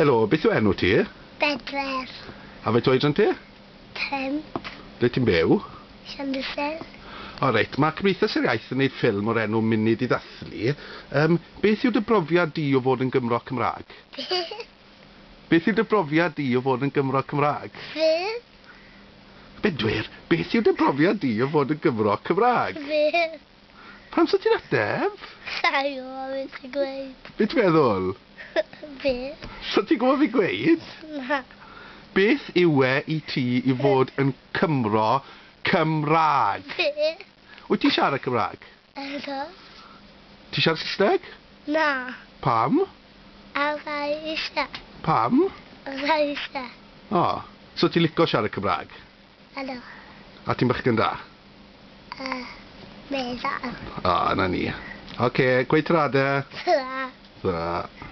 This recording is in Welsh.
Helo, beth yw enw ti? Bedwyr. A faint oedran ti? Pump. Ble ti'n byw? Llandysul. O reit, mae Cymdeithas yr Iaith yn gwneud ffilm o'r enw Munud i Ddathlu. Um, beth yw dy brofiad di o fod yn Gymro Cymraeg? Beth? Beth yw dy brofiad di o fod yn Gymro Cymraeg? Beth? Bedwyr, beth yw dy brofiad di o fod yn Gymro Cymraeg? Beth? Pam sa ti'n ateb? Sa'i gwybod beth ti'n gweud. Be ti'n meddwl? Beth? So ti'n gwybod fi gweud? Na. Beth yw e i ti i fod yn Cymro Cymraeg? Beth? Wyt ti'n siarad Cymraeg? Ydw. Ti'n siarad Saesneg? Na. Pam? A ddau eisiau. Pam? A ddau eisiau. O, so ti'n licio siarad Cymraeg? Ydw. A ti'n bachgen da? Uh, meddal. O, na ni. Oce, gweud tara de. Ta. Tara.